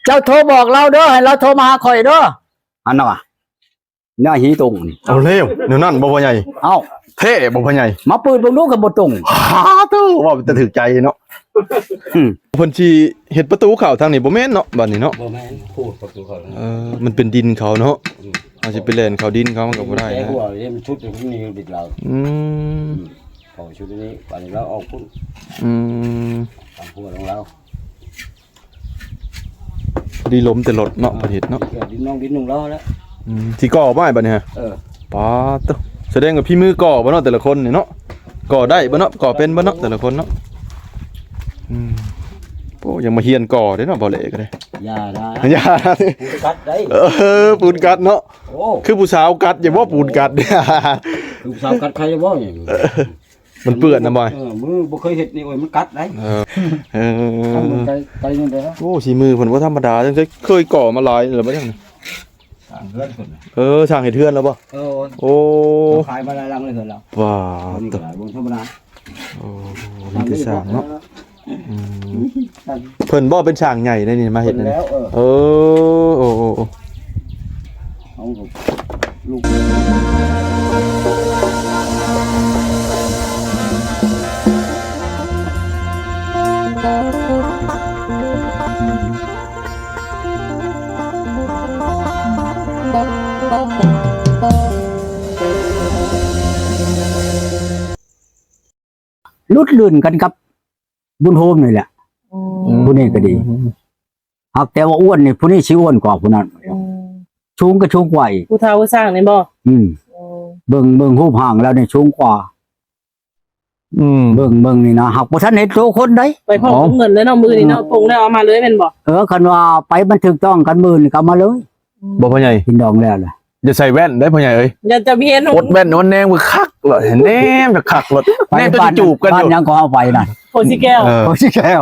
ເຈົ້າໂທບອກລາວເດີ ໃຫ້ລາວໂທມາຫາຂ້ອຍເດີ. ອັນນັ້ນວ່າ ໜ້າຫີຕົງນີ້. ເອົາແລ້ວ ແນວນັ້ນບໍ່ພໍ່ໃຫຍ່? ເອົ້າ ແທ້ບໍ່ພໍ່ໃຫຍ່? ມາເປີດເບິ່ງດູຄັນບໍ່ຕົງ. ຫາ ໂທ້ ເວົ້າເປັນຕາຖືກໃຈເນາະ. ອືມ ເພິ່ນຊິເຮັດປະຕູເຂົ້າທາງນີ້ບໍ່ແມ່ນເນາະ ບາດນີ້ເນາະ? ບໍ່ແມ່ນ ພູດປະຕູເຂົ້າ. ເອີ ມັນເປັນດິນເຂົາເນາະ. ອືມ ເຮົາຊິໄປແລ່ນເຂົ້າດິນເຂົາມັນກໍບໍ່ໄດ້ນະ. ຫົວນີ້ມັນຊຸດຢູ່ນີ້ບິດລາວ. ອືມ ອືມ ເຂົາຊຸດນີ້ ບາດນີ້ລາວອອກພຸ້ນ. ອືມ ຕາມຫົວຂອງລາວ. ພໍດີລົມແຕ່ລົດເນາະ ເອີ ປະເທດເນາະ. ດິນນ້ອງດິນໜຶ່ງລ້ອແລ້ວ. ອືມ ຊິກໍ່ບໍ່ອ້າຍບັດນີ້ຮະ? ເອີ ປາດໂທ້ ສະແດງວ່າຝີມືກໍ່ບໍ່ເນາະ ແຕ່ລະຄົນນີ້ເນາະ. ກໍ່ໄດ້ບໍ່ເນາະ ກໍ່ເປັນບໍ່ເນາະ ແຕ່ລະຄົນເນາະ. ອືມ ໂອ້ ຍັງມາຮຽນກໍ່ເດ້ເນາະ ບໍ່ແຫຼກໍໄດ້. ຢ່ານະ ຢ່າ ປູນກັດໄດ້. ເອີ ປູນກັດເນາະ. ໂອ້ ຄືຜູ້ສາວກັດ ຢ່າບໍ່ປູນກັດ. ຄືຜູ້ສາວກັດໃຄບໍ່ນີ້? ມັນເປື້ອນນະບອຍ. ເອີ ມືບໍ່ເຄີຍເຮັດນີ້ ໂອ້ຍ ມັນກັດໄດ໋. ເອີ ເອີ ໄປ ໄປນີ້ເດີ. ໂອ້ ສີມືເພິ່ນບໍ່ທຳມະດາ ຈັ່ງໃດເຄີຍກໍ່ມາຫຼາຍແລ້ວບໍ່ຈັ່ງ? ສ້າງເຮືອນເພິ່ນ. ເອີ ສ້າງເຮັດເຮືອນແລ້ວບໍ່? ເອີ ໂອ້ ຂາຍມາຫຼາຍຫຼັງເລີຍເຮືອນລາວ. ວ້າວ ເຮັດເຮືອນບໍ່ທຳມະດາ. ໂອ້ ມີແຕ່ສ້າງເນາະ. ອືມ ເພິ່ນບໍ່ເປັນຊ່າງໃຫຍ່ໄດ໋ນີ້ມາເຮັດນີ້. ເອີ ເອີ ໂອ້ ໂອ້ ເອົາລູກ ຫຼຸດລື່ນກັນກັບບຸນໂຮມນີ້ແຫຼະ. ອືມ ຜູ້ນີ້ກໍດີ. ອືມ ຫາກແຕ່ວ່າອ້ວນນີ້ ຜູ້ນີ້ຊິອ້ວນກວ່າຜູ້ນັ້ນ. ອືມ ສູງກໍສູງກວ່າອີກ. ຜູ້ເຖົ້າຜູ້ຊ່າງນີ້ບໍ່? ອືມ ອືມ ເບິ່ງ ເບິ່ງຮູບຮ່າງແລ້ວນີ້ສູງກວ່າ. ອືມ ເບິ່ງ ເບິ່ງນີ້ນະ ຫາກບໍ່ທັນເຫັນໂຕຄົນໃດ໋. ໄປພ້ອມກັບເງິນເດ້ເນາະ ມື້ນີ້ເນາະ. ອືມ ປົງແລ້ວເອົາມາເລີຍແມ່ນບໍ່? ເອີ ຄັນວ່າໄປມັນຖືກຕ້ອງກັນມື້ນີ້ກໍເອົາມາເລີຍ. ອືມ ບໍ່ພໍ່ໃຫຍ່ ກິນດອງແລ້ວລະ. ຢ່າໃສ່ແວ່ນເດ້ພໍ່ໃຫຍ່ເອີຍ. ຢ່າຈະມີເຫັນ ປົດແວ່ນມັນແນມຄັກໂລດ ແນມຄັກໂລດ. ແນມຈະຈູບກັນຢູ່. ບ້ານຫຍັງກໍເຮົາໄປນະ ໂພສີແກ້ວ. ເອີ ໂພສີແກ້ວ.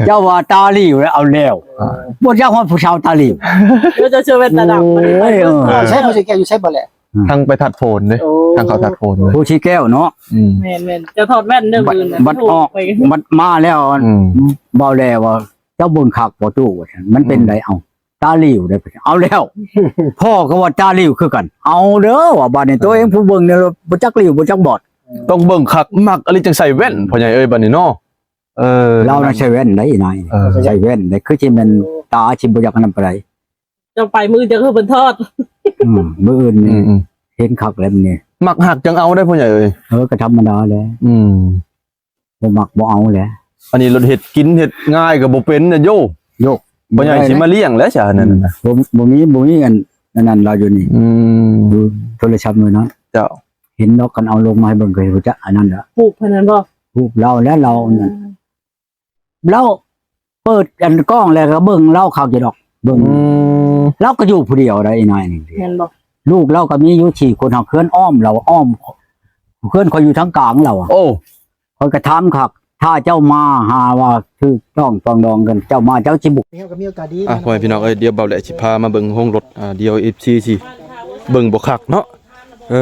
ເຈົ້າວ່າຕາຫຼິວແລ້ວ ເອົາແລ້ວ. ອ່າ ບໍ່ຢາກຮອດຜູ້ສາວຕາຫຼິວ. ເຈົ້າເຊື່ອແວ່ນຕາດຳ. ໂອ້ຍ ເອີ ໃຊ້ໂພສີແກ້ວຢູ່ໃສບໍ່ແຫຼະ? ທາງໄປທາດໂພນເດ້. ໂອ້ ທາງເຂົ້າທາດໂພນເດ້ ໂພສີແກ້ວເນາະ. ອືມ ແມ່ນໆ ເຈົ້າຖອດແວ່ນເດີ. ບັດ ບັດອອກ ບັດມາແລ້ວ ອືມ ເວົ້າແລ້ວວ່າ ເຈົ້າເບິ່ງຄັກບໍ່ຕູ້ ວ່າຊັ້ນ ມັນເປັນໃດ? ເອົ້າ ຕາຫຼິວເດ້. ເອົາແລ້ວ ພໍ່ກໍວ່າຕາຫຼິວຄືກັນ. ເອົາເດີວ່າ ບາດນີ້ໂຕເອງຜູ້ເບິ່ງນີ້ບໍ່ຈັກຫຼິວບໍ່ຈັກບອດ. ຕ້ອງເບິ່ງຄັກ ມັກອີ່ຫຼີຈັ່ງໃສ່ແວ່ນ ພໍ່ໃຫຍ່ເອີຍ ບາດນີ້ເນາະ. ເອີ ລາວນະໃສ່ແວ່ນໄດ໋ນາຍ. ເອີ ໃສ່ແວ່ນໄດ໋ ຄືຊິແມ່ນຕາຊິບໍ່ຢາກອັນນັ້ນປານໃດ. ເຈົ້າໄປມື້ອື່ນເຈົ້າຄືເພິ່ນທອດ. ອືມ ມື້ອື່ນນີ້ ອືມ ເຫັນຄັກແລ້ວມື້ນີ້. ມັກຮັກຈັ່ງເອົາໄດ໋ ພໍ່ໃຫຍ່ເອີຍ. ເອີ ກໍທຳມະດາແຫຼະ. ອືມ ບໍ່ມັກບໍ່ເອົາແຫຼະ. ອັນນີ້ລົດເຮັດກິນເຮັດງ່າຍກໍບໍ່ເປັນນະໂຍ. ໂຍ ພໍ່ໃຫຍ່ຊິມາລ້ຽງແຫຼະຊະ ອັນນັ້ນນະ. ອືມ ບໍ່ ບໍ່ມີ ບໍ່ມີອັນ ອັນນັ້ນລາວຢູ່ນີ້. ອືມ ຢູ່ໂທລະສັບມື້ນັ້ນ. ເຈົ້າ ເຫັນດອກ ຄັນເອົາລົງມາໃຫ້ເບິ່ງກໍຮູ້ຈັກອັນນັ້ນລະ. ຮູບເພິ່ນນັ້ນບໍ່? ຮູບລາວແຫຼະ ລາວນັ້ນ. ອືມ ລາວເປີດອັນກ້ອງແລ້ວກໍເບິ່ງລາວຄັກຢູ່ດອກ ເບິ່ງ. ອືມ ລາວກໍຢູ່ຜູ້ດຽວໄດ໋ ອີນາຍນີ້. ແມ່ນບໍ່? ລູກລາວກໍມີຢູ່ສີ່ຄົນ ຫາກເຮືອນອ້ອມລາວ ອ້ອມ ເຮືອນຂ້ອຍຢູ່ທາງກາງລາວອະ. ໂອ້ ຂ້ອຍກໍຖາມຄັກ ຖ້າເຈົ້າມາຫາວ່າຖືກຕ້ອງປອງດອງກັນ ເຈົ້າມາເຈົ້າຊິບຸກ. ແລ້ວກໍມີໂອກາດດີ. ອ່ະ ພໍ່ແມ່ພີ່ນ້ອງເອີຍ ດຽວເບົາແຫຼະຊິພາມາເບິ່ງໂຮງລົດ. ອ່າ ດຽວເອັຟຊີຊິເບິ່ງບໍ່ຄັກເນາະ. ເອີ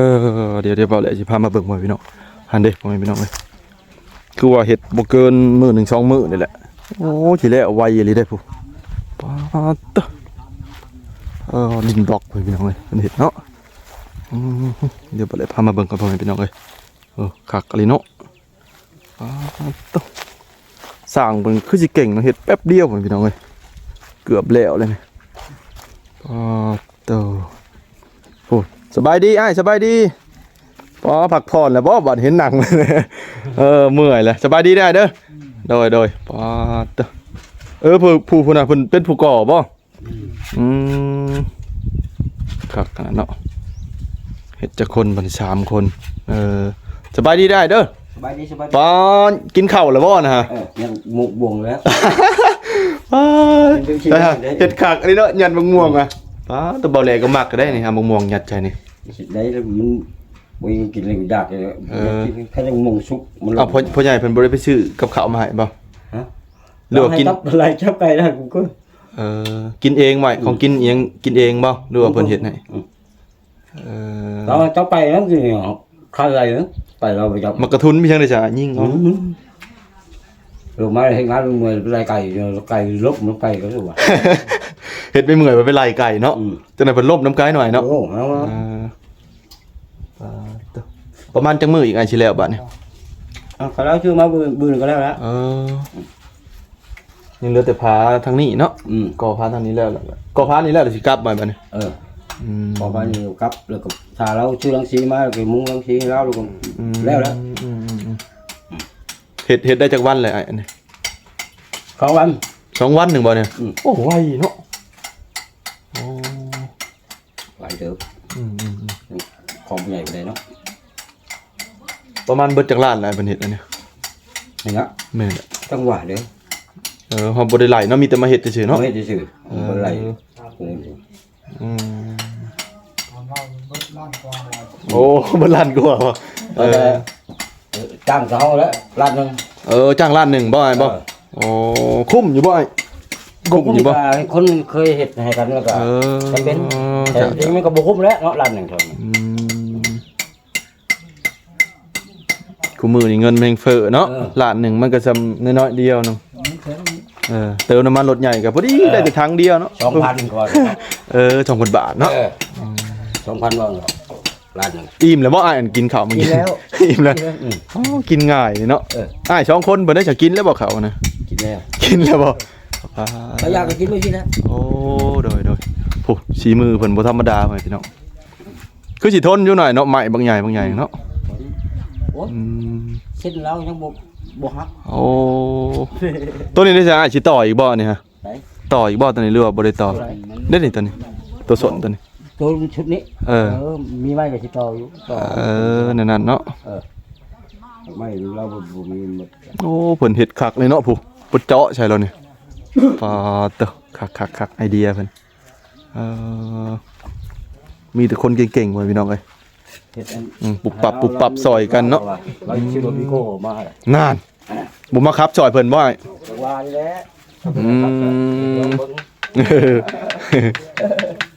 ດຽວ ດຽວເບົາແຫຼະຊິພາມາເບິ່ງ ພໍ່ແມ່ພີ່ນ້ອງ. ຫັ້ນເດ້ ພໍ່ແມ່ພີ່ນ້ອງເອີຍ ຄືວ່າເຮັດບໍ່ເກີນມື້ໜຶ່ງສອງມື້ນີ້ແຫຼະ. ໂອ້ ຊິແລ້ວໄວອີ່ຫຼີເດ້ຜູ້. ປາດໂທ້ ເອີ ດິນບລັອກ ພໍ່ແມ່ພີ່ນ້ອງເອີຍ ເພິ່ນເຮັດເນາະ. ອືມ ດຽວເບົາແຫຼະພາມາເບິ່ງກ່ອນ ພໍ່ແມ່ພີ່ນ້ອງເອີຍ. ເອີ ຄັກອີ່ຫຼີເນາະ. ປາດໂທ້ ຊ່າງເພິ່ນຄືຊິເກັ່ງເນາະ ເຮັດແປັບດຽວ ພີ່ນ້ອງເອີຍ ເກືອບແລ້ວເລີຍນີ້. ປາດໂທ້ ໂອ້ ສະບາຍດີອ້າຍ ສະບາຍດີ. ອໍ ພັກຜ່ອນແລ້ວບໍ່ ບາດເຫັນນັ່ງ. ເອີ ເມື່ອຍແລ້ວ. ສະບາຍດີເດີອ້າຍເດີ. ໂດຍ ໂດຍ. ປາດໂທ້ ເອີ ຜູ້ ຜູ້ ຜູ້ນັ້ນເພິ່ນເປັນຜູ້ກໍ່ບໍ່? ອືມ ອືມ ຄັກຂະໜາດເນາະ ເຮັດຈັກຄົນບັດນີ້ ສາມຄົນ. ເອີ ສະບາຍດີອ້າຍເດີ. ສະບາຍດີ ສະບາຍດີ. ປາ ກິນເຂົ້າແລ້ວບໍ່ນະ? ເອີ ຍັງໝົກບ່ວງແລ້ວ. ປາ ເຮັດຄັກອັນນີ້ເນາະ ຍັດໝາກມ່ວງອະ. ປາ ຕົວເບົາແຫຼກໍມັກໄດ໋ນີ້ ເອົາໝາກມ່ວງຍັດໃສ່ນີ້ ໄດ້ແລ້ວ ມັນບໍ່ກິນແລ້ວຢາກເລີຍ. ເອີ ກິນແຄ່ໝາກມ່ວງສຸກມັນ. ເອົາ ພໍ່ ພໍ່ໃຫຍ່ເພິ່ນບໍ່ໄດ້ໄປຊື້ກັບເຂົ້າມາໃຫ້ບໍ່? ຮະ? ຫຼືວ່າກິນ ໄລ່ຈັບໄກ່ໄດ້ ກູກໍ ເອີ ກິນເອງໄວ້ ຂອງກິນອີ່ຫຍັງກິນເອງບໍ່ ຫຼືວ່າເພິ່ນເຮັດໃຫ້? ອືມ ເອີ ຕາມເຈົ້າໄປນັ້ນຊິຂາຍໄດ້ເນາະ ໄປລາວໄປຈັບ. ໝາກກະທຸນມີຫຍັງໄດ້ຊະ ຍິງເອົາ. ອືມ ລົງມາເຮັດງານເມື່ອຍ ໄລ່ໄກ່ ໄກ່ລົບນຳໄກ່ກໍຄືວ່າ. ເຮັດໄປເມື່ອຍໄປໄລ່ໄກ່ເນາະ. ອືມ ຈັ່ງໃດເພິ່ນລົບນຳໄກ່ໜ້ອຍເນາະ. ໂອ້ ເອົາ ເອີ ປາດໂທ້ ປະມານຈັກມື້ອີກອ້າຍຊິແລ້ວບາດນີ້? ເອົາ ກໍລາວຊື້ມາມື້ ມື້ນີ້ກໍແລ້ວລະ. ເອີ ຍັງເຫຼືອແຕ່ຝາທາງນີ້ເນາະ. ອືມ ກໍ່ຝາທາງນີ້ແລ້ວ ກໍ່ຝານີ້ແລ້ວຊິກັບໄວ້ບາດນີ້. ເອີ ອືມ ກໍ່ຝານີ້ກັບ ແລ້ວກໍຖ້າລາວຊື້ລັງສີມາ ແລ້ວກໍມຸງລັງສີໃຫ້ລາວ ແລ້ວກໍ ອືມ ແລ້ວລະ. ອືມໆໆ ເຮັດ ເຮັດໄດ້ຈັກວັນແລ້ວອ້າຍອັນນີ້? ສອງວັນ ສອງວັນໜຶ່ງບໍ່ນີ້? ອືມ ໂອ້ ໄວເນາະ. ໂອ້ ຫຼາຍເຕີບ. ອືມໆໆ ຂອງຜູ້ໃຫຍ່ຜູ້ໃດເນາະ. ປະມານເບິດຈັກລ້ານແລ້ວເພິ່ນເຮັດອັນນີ້? ນີ້ນະ ແມ່ນແຫຼະ ຈັ່ງຫວະເດີ້. ເອີ ເຮົາບໍ່ໄດ້ໄລ່ເນາະ ມີແຕ່ມາເຮັດຊື່ໆເນາະ. ມາເຮັດຊື່ໆ ເອີ ບໍ່ໄດ້ໄລ່. ອືມ ອືມ ໂອ້ ເບິດລ້ານກວ່າບໍ່? ເອີ ເອີ ຈ້າງເຂົາແລ້ວລ້ານໜຶ່ງ. ເອີ ຈ້າງລ້ານໜຶ່ງບໍ່ອ້າຍບໍ່? ເອີ ໂອ້ ຄຸ້ມຢູ່ບໍ່ອ້າຍ? ຄຸ້ມຢູ່ບໍ່? ກໍຄົນເຄີຍເຮັດໃຫ້ກັນແລ້ວກໍ ເອີ ຈຳເປັນ. ແຕ່ ຈ້າງ ທີ່ມັນກໍບໍ່ຄຸ້ມແລ້ວເນາະ ລ້ານໜຶ່ງເທົ່ານັ້ນ. ອືມ ຄູ່ມື້ນີ້ເງິນມັນແຮງເຟີ້ເນາະ. ເອີ ລ້ານໜຶ່ງມັນກໍສ່ຳນ້ອຍໆດຽວໜຶ່ງ. ເອີ ເຕີມນ້ຳມັນລົດໃຫຍ່ກໍພໍດີ ເອີ ໄດ້ແຕ່ຖັງດຽວເນາະ. ສອງພັນກວ່າເນາະ. ເອີ ສອງພັນບາດເນາະ. ເອີ ອືມ ສອງພັນວ່າລ້ານໜຶ່ງ. ອີ່ມແລ້ວບໍ່ອ້າຍ ອັນກິນເຂົ້າມື້ກີ້? ອີ່ມແລ້ວ ອີ່ມແລ້ວ. ອືມ ອໍ ກິນງ່າຍເນາະ. ເອີ ອ້າຍສອງຄົນເພິ່ນໄດ້ສະກິນແລ້ວບໍ່ເຂົ້ານະ? ກິນແລ້ວ ກິນແລ້ວບໍ່? ອາ ກໍຢາກກິນມື້ກີ້ນະ. ໂອ້ ໂດຍໆ ໂອ້ ສີມືເພິ່ນບໍ່ທຳມະດາ ພໍ່ແມ່ພີ່ນ້ອງ. ຄືຊິທົນຢູ່ໜ້ອຍເນາະ ໄມ້ບັກໃຫຍ່ບັກໃຫຍ່ເນາະ. ໂອ້ຍ ອືມ ເສັ້ນລາວຍັງບໍ່ ບໍ່ຫັກ. ໂອ້ ໂຕນີ້ໄດ້ຊິ ອ້າຍຊິຕໍ່ອີກບໍ່ນີ້ຮະ? ໄດ້ ຕໍ່ອີກບໍ່ໂຕນີ້ ຫຼືວ່າບໍ່ໄດ້ຕໍ່? ບໍ່ໄດ້ ເດ້ນີ້ໂຕນີ້ ໂຕສົ້ນໂຕນີ້ ໂຕຊຸດນີ້. ເອີ ເອີ ມີໄວ້ກໍຊິຕໍ່ຢູ່ ຕໍ່. ເອີ ແນວນັ້ນເນາະ. ເອີ ໄມ້ລາວບໍ່ ບໍ່ມີໝົດ. ໂອ້ ເພິ່ນເຮັດຄັກເລີຍເນາະ ຜູ້ ເພິ່ນເຈາະໃສ່ລາວນີ້. ປາດໂທ້ ຄັກໆໆ ໄອເດຍເພິ່ນ. ເອີ ມີແຕ່ຄົນເກັ່ງໆ ເວີ້ຍ ພີ່ນ້ອງເອີຍ. ເຮັດອັນ ອືມ ປຸບປັບປຸບປັບຊ່ອຍກັນເນາະ. ລາວຊິລົດວີໂກ້ມາ. ນັ້ນ ບໍ່ມາຂັບຊ່ອຍເພິ່ນບໍ່ອ້າຍ? ວ່ານີ້ແຫຼະ. ອືມ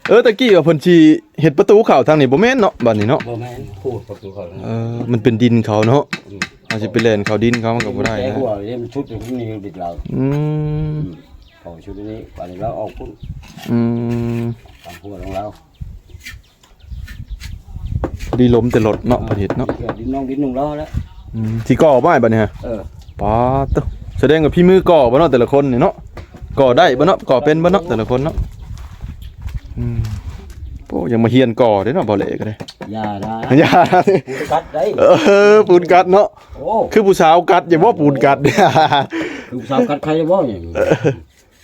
ເອີ ຕະກີ້ວ່າເພິ່ນຊິເຮັດປະຕູເຂົ້າທາງນີ້ ບໍ່ແມ່ນເນາະ ບາດນີ້ເນາະ. ບໍ່ແມ່ນ ພູດປະຕູເຂົ້າ. ເອີ ມັນເປັນດິນເຂົາເນາະ. ອືມ ເຮົາຊິໄປແລ່ນເຂົ້າດິນເຂົາມັນກໍບໍ່ໄດ້ນະ. ຫົວນີ້ມັນຊຸດຢູ່ນີ້ດິນລາວ. ອືມ ອືມ ເຂົາຊຸດນີ້ ບາດນີ້ລາວອອກພຸ້ນ. ອືມ ຕາມຫົວຂອງລາວ. ພໍດີລົມແຕ່ລົດເນາະ ເອີ ປະເທດເນາະ. ດິນນ້ອງດິນໜຶ່ງລ້ອແລ້ວ. ອືມ ຊິກໍ່ບໍ່ອ້າຍບາດນີ້ຮະ? ເອີ ປາດໂທ້ ສະແດງວ່າຝີມືກໍ່ບໍ່ເນາະ ແຕ່ລະຄົນນີ້ເນາະ. ກໍ່ໄດ້ບໍ່ເນາະ ກໍ່ເປັນບໍ່ເນາະ ແຕ່ລະຄົນເນາະ. ອືມ ໂອ້ ຍັງມາຮຽນກໍ່ເດ້ເນາະ ບໍ່ແຫຼກໍໄດ້. ຢ່ານະ ຢ່ານະ ປູນກັດໄດ້. ເອີ ປູນກັດເນາະ. ໂອ້ ຄືຜູ້ສາວກັດ ຢ່າບໍ່ປູນກັດ. ຄືຜູ້ສາວກັດໃຄບໍ່ນີ້?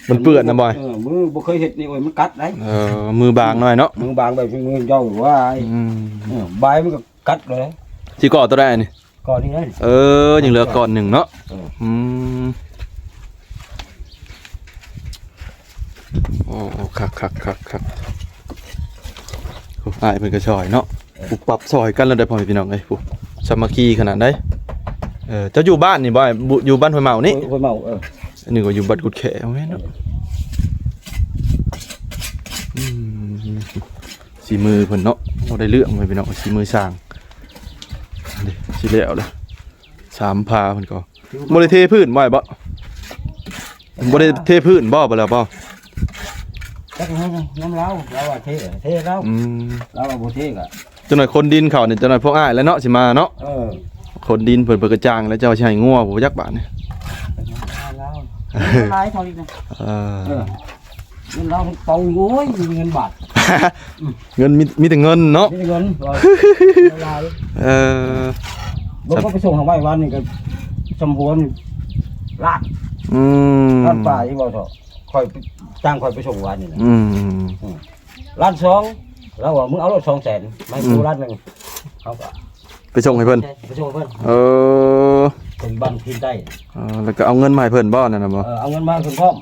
ມັນເປື້ອນນະບອຍ. ເອີ ມືບໍ່ເຄີຍເຮັດນີ້ ໂອ້ຍ ມັນກັດໄດ໋. ເອີ ມືບາງໜ້ອຍເນາະ. ມືບາງແບບມືເຈົ້າວ່າ. ອືມ ເອີ ບາຍມັນກໍກັດເລີຍ. ຊິກໍ່ຕົວໃດອັນນີ້? ກ້ອນນີ້ເລີຍ. ເອີ ຍັງເຫຼືອກ້ອນໜຶ່ງເນາະ. ເອີ ອືມ ໂອ້ ຄັກໆໆໆ. ໂອ້ ອ້າຍເພິ່ນກໍຊ່ອຍເນາະ. ປຸບປັບຊ່ອຍກັນແລ້ວໄດ໋ ພໍ່ແມ່ພີ່ນ້ອງເອີຍ ຜູ້ສາມັກຄີຂະໜາດໃດ. ເອີ ເຈົ້າຢູ່ບ້ານນີ້ບໍ່? ຢູ່ບ້ານຫ້ວຍເມົານີ້? ຫ້ວຍເມົາ. ເອີ ອັນນີ້ກໍຢູ່ບ້ານກຸດແຂ ແມ່ນເນາະ. ອືມ ສີມືເພິ່ນເນາະ. ໂອ້ ໄດ້ເລື່ອງເລີຍພີ່ນ້ອງ ສີມືຊ່າງ. ນີ້ຊິແລ້ວລະ ສາມພາເພິ່ນກໍ ບໍ່ໄດ້ເທພື້ນໄວ້ບໍ່? ບໍ່ໄດ້ເທພື້ນບໍ່ ບໍ່ແລ້ວບໍ່? ຈັກນຳລາວ ລາວວ່າເທ ເທລາວ. ອືມ ລາວວ່າບໍ່ເທກໍ ຈັກໜ້ອຍຂົນດິນເຂົ້ານີ້ ຈັກໜ້ອຍພວກອ້າຍແຫຼະເນາະ ຊິມາເນາະ. ເອີ ຂົນດິນເພິ່ນ ເພິ່ນກະຈ້າງແລ້ວ ເຈົ້າຊິໃຫ້ງົວບໍ່ຈັກບາດນີ້. ລາວ ເອີ ຫຼາຍເທົ່ານີ້ນະ. ເອີ ເອີ ເງິນລາວເປົ່າ ໂອ້ຍ ມີເງິນບາດ. ເງິນ ມີ ມີແຕ່ເງິນເນາະ. ມີແຕ່ເງິນ ຫຼາຍ. ເອີ ບໍ່ ໄປສົ່ງເອົາໄວ້ວານນີ້ກໍສຳພວນລ້ານ. ອືມ ລ້ານປາຍບໍ່ເທາະ. ຂ້ອຍ ຈ້າງຂ້ອຍໄປສົ່ງວານນີ້ນະ. ອືມ ອືມ ລ້ານສອງ ລາວວ່າ ມຶງເອົາໂລດສອງແສນ ມາໃຫ້ ອືມ ກູລ້ານໜຶ່ງ. ເຮົາກໍ ໄປສົ່ງໃຫ້ເພິ່ນ. ໃຊ່ ໄປສົ່ງໃຫ້ເພິ່ນ. ເອີ ເພິ່ນບ້ານພີນໃຕ້. ເອີ ແລ້ວກໍເອົາເງິນມາໃຫ້ເພິ່ນບໍ່ ນັ້ນນະບໍ່? ເອີ ເອົາເງິນມາໃຫ້ເພິ່ນພ້ອມ.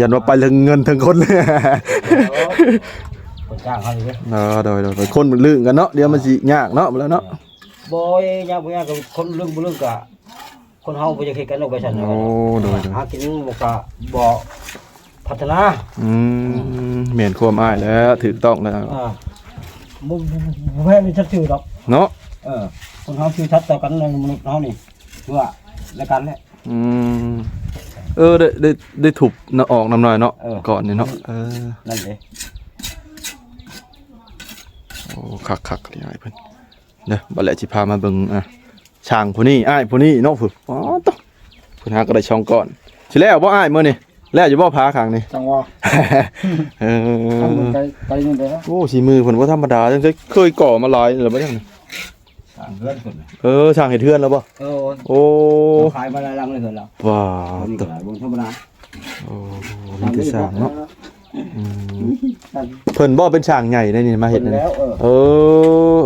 ຢ້ານວ່າໄປເຖິງເງິນເຖິງຄົນ. ເອີ ເພິ່ນຈ້າງເຮົາຢູ່ເດ້. ເອີ ໂດຍໆ ຄົນລຶ້ງກັນເນາະ ດຽວມັນຊິຍາກເນາະ ແລ້ວເນາະ. ບໍ່ຍາກບໍ່ຍາກ ຄົນລຶ້ງບໍ່ລຶ້ງກະ ຄົນເຮົາບໍ່ຢາກເຮັດກັນດອກໄປຊັ້ນ. ໂອ້ ໂດຍໆ ຫາກິນບໍ່ກະບໍ່ ພັດທະນາ. ອືມ ແມ່ນຄວາມອ້າຍແຫຼະ ຖືກຕ້ອງແລ້ວ. ອ່າ ບໍ່ ບໍ່ແມ່ນຈັກຊື່ດອກເນາະ. ເອີ ຄົນເຮົາຊື່ສັດຕໍ່ກັນ ໃນມະນຸດເຮົານີ້ ເພື່ອລະກັນແຫຼະ. ອືມ ເອີ ໄດ້ ໄດ້ ໄດ້ທຸບນະ ອອກນຳໜ້ອຍເນາະ ເອີ ກ່ອນນີ້ເນາະ ເອີ ນັ້ນເດ້. ໂອ້ ຄັກໆ ນີ້ອ້າຍເພິ່ນເດີ. ບັດແລ້ວຊິພາມາເບິ່ງ ອ່າ ຊ່າງຜູ້ນີ້ ອ້າຍຜູ້ນີ້ເນາະ ພຸ້ນ. ອໍ ໂຕ ເພິ່ນຫາກໍໄດ້ສອງກ້ອນ. ຊິແລ້ວບໍ່ອ້າຍມື້ນີ້? ແລ້ວຢູ່ບໍ່ ຝາຂ້າງນີ້? ຈັ່ງວ່າ ເອີ ທາງເບິ່ງໄກ ໄກນີ້ແຫຼະ. ໂອ້ ສີມືເພິ່ນບໍ່ທຳມະດາ ຈັ່ງໃດເຄີຍກໍ່ມາຫຼາຍແລ້ວບໍ່ຈັ່ງນີ້? ສ້າງເຮືອນເພິ່ນນະ. ເອີ ສ້າງເຮັດເຮືອນແລ້ວບໍ່? ເອີ ໂອ້ ຂາຍມາຫຼາຍຫຼັງເລີຍເຮືອນລາວ. ວ້າ ໂຕ ເບິ່ງທຳມະດາ. ໂອ້ ມີແຕ່ຊ່າງເນາະ. ອືມ ເພິ່ນບໍ່ເປັນຊ່າງໃຫຍ່ໄດ໋ນີ້ ມາເຮັດນັ້ນ. ເອີ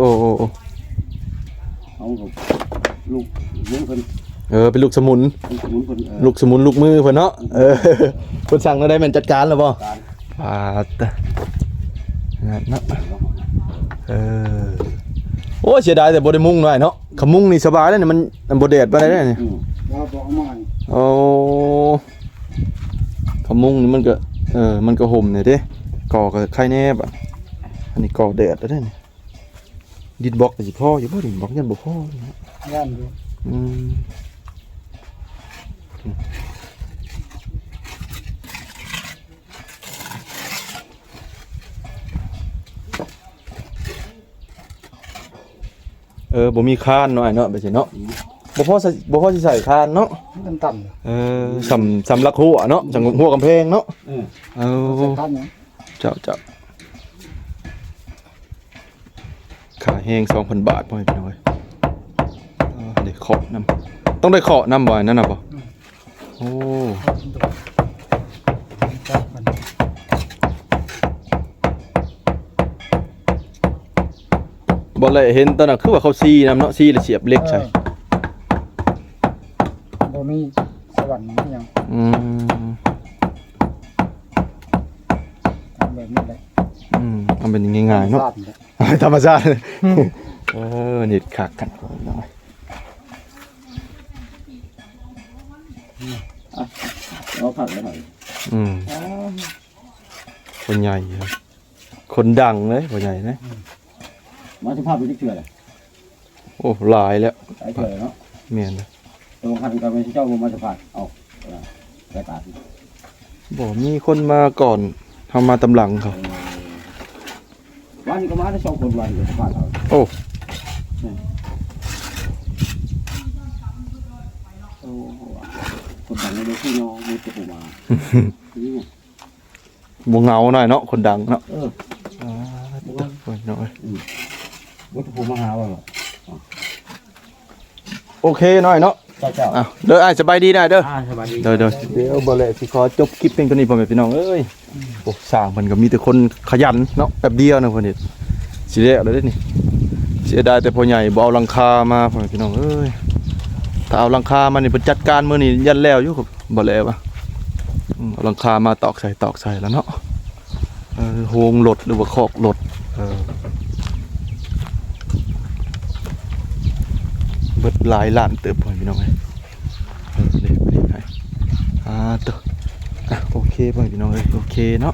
ໂອ້ ໂອ້ ໂອ້ ເອົາ ລູກ ລູກເພິ່ນ. ເອີ ເປັນລູກສະໝຸນ ລູກສະໝຸນເພິ່ນ. ເອີ ລູກສະໝຸນລູກມືເພິ່ນເນາະ. ເອີ ເພິ່ນສັ່ງແນວໃດແມ່ນຈັດການແລ້ວບໍ່? ຈັດການ. ປາດ ງາມເນາະ. ເອີ ໂອ້ ເສຍດາຍແຕ່ບໍ່ໄດ້ມຸງໜ້ອຍເນາະ. ຄັນມຸງນີ້ສະບາຍແລ້ວນີ້ ມັນ ມັນບໍ່ແດດປານໃດເດ້ນີ້. ອືມ ລາວບໍ່ເອົາມາໃຫ້. ໂອ້ ຄັນມຸງນີ້ມັນກໍ ເອີ ມັນກໍຮົ່ມແດ່ເດ້. ກໍ ກໍໄຄແດ່ບາດ. ອັນນີ້ກໍແດດແລ້ວເດ້ນີ້. ດິນບລັອກກໍຊິພໍຢູ່ບໍ່? ດິນບລັອກຍັງບໍ່ພໍຢູ່ເນາະ. ຢ້ານຢູ່. ອືມ ເອີ ບໍ່ມີຄານເນາະ ອ້າຍເນາະ ແບບຊີ້ເນາະ. ອືມ ບໍ່ພໍໃສ່ ບໍ່ພໍຊິໃສ່ຄານເນາະ. ມັນຕ່ຳ. ເອີ ສ່ຳ ສ່ຳຫຼັກຮົ້ວເນາະ ສ່ຳຮົ້ວກຳແພງເນາະ. ເອີ ເອີ ໃສ່ຄານຫຍັງ? ເຈົ້າ ເຈົ້າ. ຄ່າແຮງສອງພັນບາດ ພໍ່ແມ່ພີ່ນ້ອງເອີຍ. ເອີ ໄດ້ເຄາະນຳ ຕ້ອງໄດ້ເຄາະນຳບໍ່ ອັນນັ້ນນະບໍ່? ອືມ ໂອ້ ບໍ່ແລະ ເຫັນຕອນນັ້ນຄືວ່າເຂົາຊີນຳເນາະ ຊີແລ້ວສຽບເຫຼັກໃສ່. ເອີ ບໍ່ມີສະຫວັນມີຫຍັງ. ອືມ ທຳແບບນີ້ແຫຼະ. ອືມ ເອົາແບບນີ້ງ່າຍໆເນາະ ທຳມະຊາດ. ທຳມະຊາດ. ອືມ ເອີ ເຮັດຄັກຄັກ ພີ່ນ້ອງເອີຍ. ອ່ະ ເອົາຜັກໄວ້ໃຫ້. ອືມ ອ່າ ຄົນໃຫຍ່ ຄົນດັງເລີຍ ພໍ່ໃຫຍ່ເນາະ. ອືມ ມາສະພາບເປັນຈັກເທື່ອແລ້ວ? ໂອ້ ຫຼາຍແລ້ວ ຫຼາຍເທື່ອແລ້ວເນາະ. ແມ່ນ ແຕ່ວ່າຄັນກໍແມ່ນເຈົ້າບໍ່ມາສະພາບ ເອົາ ລາຍການ ບໍ່ມີຄົນມາກ່ອນ ເຮົາມາຕາມຫຼັງເຂົາ. ເອີ ວານນີ້ກໍມາໄດ້ສອງຄົນ ວານນີ້ກໍສະພາບເອົາ. ໂອ້ ແມ່ນ ໂອ້ ຄົນດັງໃນເວທີເນາະ ມີແຕ່ຜູ້ມາ ນີ້ ບໍ່ເຫງົາໜ້ອຍເນາະ ຄົນດັງເນາະ. ເອີ ອ່າ ໂອ້ຍ ໂອ້ຍ ໂອ້ຍ ອືມ ບໍ່ຖືກມາຫາວ່າ. ໂອເຄໜ້ອຍເນາະ. ເຈົ້າ ເຈົ້າ ອ່ະ ເດີ ອ້າຍ ສະບາຍດີນະເດີ. ອ່າ ສະບາຍດີ. ໂດຍ ໂດຍ ດຽວບໍ່ແລະຊິຂໍຈົບຄລິບພຽງເທົ່ານີ້ ພໍ່ແມ່ພີ່ນ້ອງເອີຍ. ອືມ ໂອ້ ຊ່າງເພິ່ນກໍມີແຕ່ຄົນຂະຫຍັນເນາະ ແປັບດຽວນະເພິ່ນເຮັດ ຊິແລ້ວແລ້ວເດ້ນີ້. ເສຍດາຍແຕ່ພໍ່ໃຫຍ່ບໍ່ເອົາຫຼັງຄາມາ ພໍ່ແມ່ພີ່ນ້ອງເອີຍ. ຖ້າເອົາຫຼັງຄາມານີ້ ເພິ່ນຈັດການມື້ນີ້ຢ້ານແລ້ວຢູ່ ບໍ່ແລ້ວວ່າ. ອືມ ເອົາຫຼັງຄາມາຕອກໃສ່ ຕອກໃສ່ແລ້ວເນາະ. ເອີ ໂຮງລົດ ຫຼືວ່າຄອກລົດ. ເອີ ເບິດຫຼາຍລ້ານເຕີບ ພໍ່ແມ່ພີ່ນ້ອງເອີຍ. ເອີ ເດ້ ເດ້ ອ່າ ໂຕ ອ່ະ ໂອເຄ ພໍ່ແມ່ພີ່ນ້ອງເອີຍ ໂອເຄເນາະ.